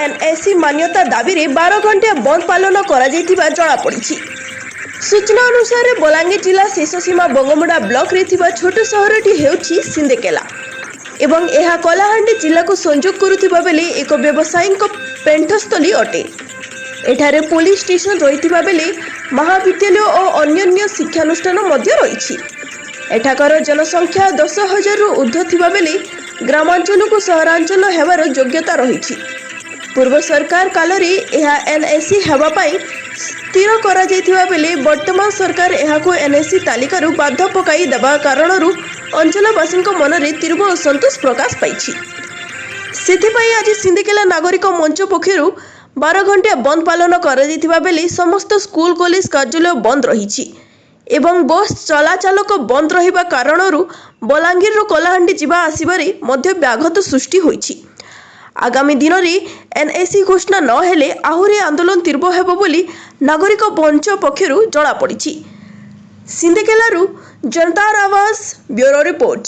NAC ମାନ୍ୟତା ଦାବିରେ 12 ଘଣ୍ଟିଆ ବନ୍ଦ ପାଳନ କରାଯାଇଥିବା ଜଣାପଡ଼ିଛି। ସୂଚନା ଅନୁସାରେ, ବଲାଙ୍ଗୀର ଜିଲ୍ଲା ଶେଷ ସୀମା ବଙ୍ଗୋମୁଣ୍ଡା ବ୍ଲକରେ ଥିବା ଛୋଟ ସହରଟି ହେଉଛି ସିନ୍ଦେକେଲା ଏବଂ ଏହା କଳାହାଣ୍ଡି ଜିଲ୍ଲାକୁ ସଂଯୋଗ କରୁଥିବା ବେଳେ ଏକ ବ୍ୟବସାୟୀଙ୍କ ପେଣ୍ଠସ୍ଥଳୀ ଅଟେ। ଏଠାରେ ପୋଲିସ ଷ୍ଟେସନ ରହିଥିବା ବେଳେ ମହାବିଦ୍ୟାଳୟ ଓ ଅନ୍ୟାନ୍ୟ ଶିକ୍ଷାନୁଷ୍ଠାନ ମଧ୍ୟ ରହିଛି। ଏଠାକାର ଜନସଂଖ୍ୟା 10,000ରୁ ଉର୍ଦ୍ଧ୍ୱ ଥିବା ବେଳେ ଗ୍ରାମାଞ୍ଚଳକୁ ସହରାଞ୍ଚଳ ହେବାର ଯୋଗ୍ୟତା ରହିଛି। ପୂର୍ବ ସରକାର କାଳରେ ଏହା ଏନ୍ଏସି ହେବା ପାଇଁ ସ୍ଥିର କରାଯାଇଥିବା ବେଳେ ବର୍ତ୍ତମାନ ସରକାର ଏହାକୁ ଏନ୍ଏସି ତାଲିକାରୁ ବାଦ ପକାଇ ଦେବା କାରଣରୁ ଅଞ୍ଚଳବାସୀଙ୍କ ମନରେ ତୀବ୍ର ଅସନ୍ତୋଷ ପ୍ରକାଶ ପାଇଛି। ସେଥିପାଇଁ ଆଜି ସିନ୍ଦେକେଲା ନାଗରିକ ମଞ୍ଚ ପକ୍ଷରୁ 12 ଘଣ୍ଟିଆ ବନ୍ଦ ପାଳନ କରାଯାଇଥିବା ବେଳେ ସମସ୍ତ ସ୍କୁଲ, କଲେଜ, କାର୍ଯ୍ୟାଳୟ ବନ୍ଦ ରହିଛି ଏବଂ ବସ୍ ଚଳାଚଳ ବନ୍ଦ ରହିବା କାରଣରୁ ବଲାଙ୍ଗୀରରୁ କଳାହାଣ୍ଡି ଯିବା ଆସିବାରେ ମଧ୍ୟ ବ୍ୟାଘାତ ସୃଷ୍ଟି ହୋଇଛି। ଆଗାମୀ ଦିନରେ ଏନ୍ଏସି ଘୋଷଣା ନ ହେଲେ ଆହୁରି ଆନ୍ଦୋଳନ ତୀବ୍ର ହେବ ବୋଲି ନାଗରିକ ମଞ୍ଚ ପକ୍ଷରୁ ଜଣାପଡ଼ିଛି। ସିନ୍ଦେକେଲାରୁ ଜନତାର ଆୱାଜ, ବ୍ୟୁରୋ ରିପୋର୍ଟ।